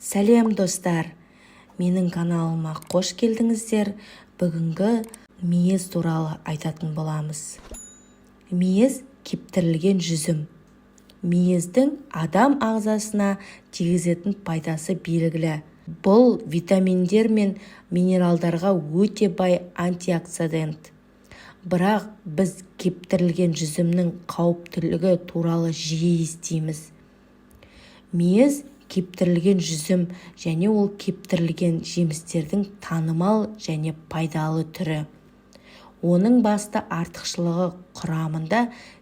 Сәлем, достар! Менің каналыма қош келдіңіздер! Бүгінгі мейіз туралы айтатын боламыз. Мейіз – кептірілген жүзім. Мейіздің адам ағзасына тигізетін пайдасы белгілі. Бұл витаминдер мен минералдарға өте бай антиоксидант. Бірақ біз кептірілген жүзімнің қауіптілігі туралы жиі естиміз. Мейіз – кептірілген жүзім және ол кептірілген жемістердің танымал және пайдалы түрі. Оның басты артықшылығы – құрамында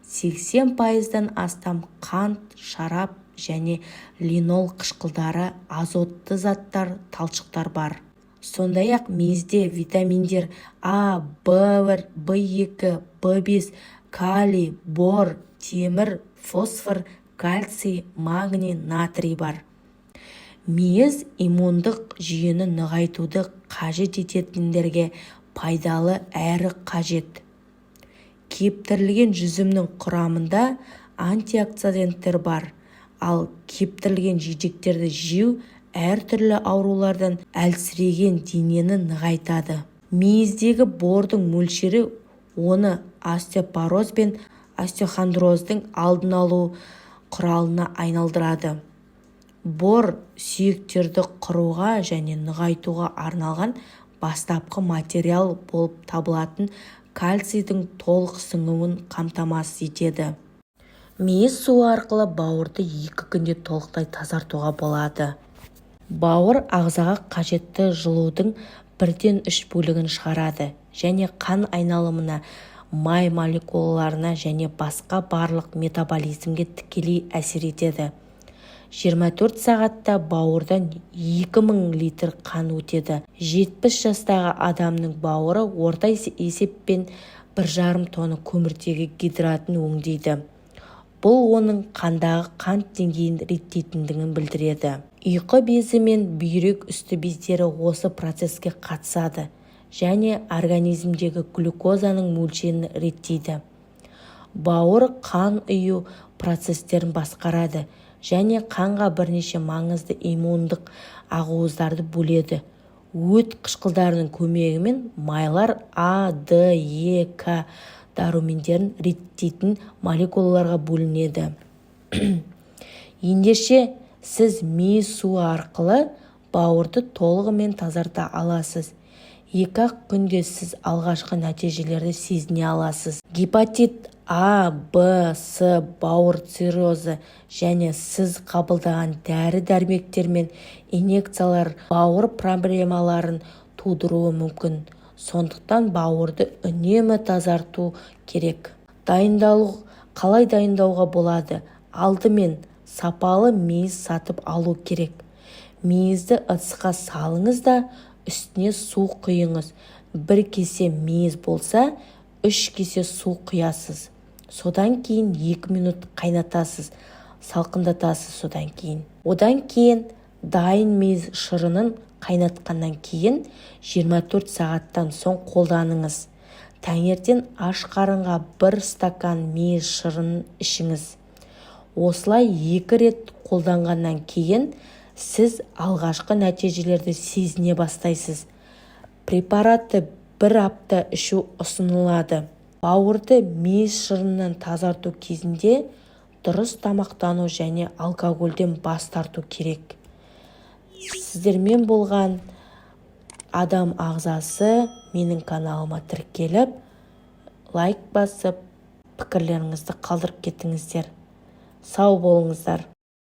80%-дан астам қант, шарап және линол қышқылдары, азотты заттар, талшықтар бар. Сондай-ақ мейізде витаминдер А, В1, В2, В5, калий, бор, темір, фосфор, кальций, магний, натрий бар. Мейіз иммундық жүйені нығайтуды қажет ететіндерге пайдалы әрі қажет. Кептірілген жүзімнің құрамында антиоксиданттар бар, ал кептірілген жидектерді жеу әртүрлі аурулардан әлсіреген денені нығайтады. Мейіздегі бордың мөлшері оны остеопороз бен остеохондроздың алдын алу құралына айналдырады. Бор сүйектерді құруға және нығайтуға арналған бастапқы материал болып табылатын кальцийдің толық сіңуін қамтамасыз етеді. Мейіз суы арқылы бауырды 2 күнде толықтай тазартуға болады. Бауыр ағзаға қажетті жылудың бірден үш бөлігін шығарады және қан айналымына, май молекулаларына және басқа барлық метаболизмге тікелей әсер етеді. 24 сағатта бауырдан 2000 литр қан өтеді. 70 жастағы адамның бауыры орта есеппен 1,5 тонна көміртегі гидратын өңдейді. Бұл оның қандағы қант деңгейін реттейтіндігін білдіреді. Ұйқы безі мен бүйрек үсті бездері осы процеске қатысады және организмдегі глюкозаның мөлшерін реттейді. Бауыр қан ұю процестерін басқарады және қанға бірнеше маңызды иммундық ақуыздарды бөледі. Өт қышқылдарының көмегімен майлар А, Д, Е, К дәрумендерін реттейтін молекулаларға бөлінеді. Ендеше, сіз мейіз суы арқылы бауырды толығымен тазарта аласыз. 2-ақ күнде сіз алғашқы нәтижелерді сезіне аласыз. Гепатит А, Б, С, бауыр циррозы және сіз қабылдаған дәрі-дәрмектер мен инъекциялар бауыр проблемаларын тудыруы мүмкін. Сондықтан бауырды үнемі тазарту керек. Дайындалу. Қалай дайындауға болады? Алдымен сапалы мейіз сатып алу керек. Мейізді ыдысқа салыңыз да, үстіне су құйыңыз. Бір кесе мейіз болса, 3 кесе су құясыз. Содан кейін 2 минут қайнатасыз, салқындатасыз. Содан кейін, одан кейін дайын мейіз шырынын қайнатқаннан кейін 24 сағаттан соң қолданыңыз. Таңертең аш қарынға бір стакан мейіз шырынын ішіңіз. Осылай екі рет қолданғаннан кейін сіз алғашқы нәтижелерді сезіне бастайсыз. Препаратты бір апта ішу ұсынылады. Бауырды мейіз шырынынан тазарту кезінде дұрыс тамақтану және алкогольден бас тарту керек. Сіздермен болған Адам ағзасы. Менің каналыма тіркеліп, лайк басып, пікірлеріңізді қалдырып кетіңіздер. Сау болыңыздар!